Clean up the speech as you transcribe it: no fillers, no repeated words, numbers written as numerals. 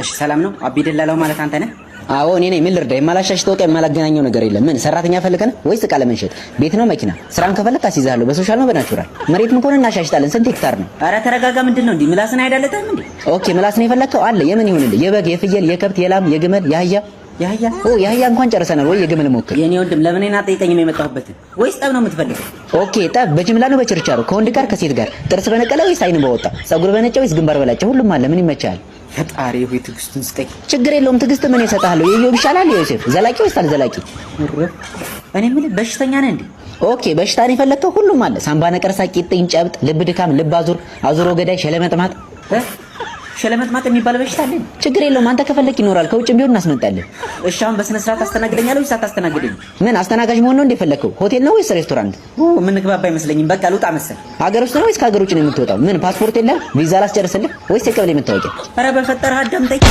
እሺ ሰላም ነው። አቢ ደላላው ማለት አንተ ነህ? አዎ እኔ ነኝ። ምን ልርዳ? የማላሻሽጠው ዕቃ የማላገናኘው ነገር የለም። ምን ሰራተኛ ፈልገህ ነው ወይስ ዕቃ ለመሸጥ? ቤት ነው መኪና? ስራም ከፈለክ አስይዝሃለሁ። በ social ነው በ natural? መሬትም ከሆነ እናሻሽጣለን። ስንት ሄክታር ነው? አረ ተረጋጋ። ምንድን ነው እንዲህ ምላስን አይዳለጥህም እንዴ? Okay ምላስ ነው የፈለግከው? አለ። የምን ይሁንልህ? የበግ፣ የፍየል፣ የከብት፣ የላም፣ የግመል፣ የአህያ? የአህያ? ኦ የአህያ እንኳን ጨርሰናል። ወይ የግመል ሞክር። የኔ ወንድም ለምን እኔን አትጠይቀኝም የመጣሁበትን? ወይስ ጠብ ነው የምትፈልገው? Okay ጠብ በጅምላ ነው በችርቻሮ? ከወንድ ጋር ከሴት ጋር? ጥርስ በነቀለ ወይስ አይን በወጣ? ጸጉር በነጨ ወይስ ግንባር በላጨ? ሁሉም አለ። ምን ይመችሃል? ፈጣሪ ሆይ ትዕግስቱን ስጠኝ። ችግር የለውም። ትዕግስት ምን እሰጥሃለሁ? የኢዮብ ይሻላል የዮሴፍ? ዘላቂ ወይስ አልዘላቂ? እኔ የምልህ በሽተኛ ነህ እንዴ? Okay በሽታን የፈለግከው ሁሉም አለ። ሳምባ ነቀርሳ፣ ቂጥኝ፣ ጨብጥ፣ ልብ ድካም፣ ልብ አዙር፣ አዙሮ ገዳይ፣ ሸለመጥማጥ። ሸለመጥማጥ የሚባል በሽታ አለ? ችግር የለውም። አንተ ከፈለክ ይኖራል። ከውጭም ቢሆን እናስመጣለን። እሺ አሁን በስነ ስርዓት ታስተናግደኛለህ ወይስ አታስተናግደኝም? ምን አስተናጋጅ መሆን ነው እንደ የፈለግከው? ሆቴል ነው ወይስ ሬስቶራንት? የምንግባባ አይመስለኝም። በቃ ልውጣ መሰል። ሀገር ውስጥ ነው ወይስ ከሀገር ውጭ ነው የምትወጣው? ምን ፓስፖርት የለህም? ቪዛ ላስጨርስልህ ወይስ የቀበሌ መታወቂያ? ኧረ በፈጠረህ አዳምጠኝ።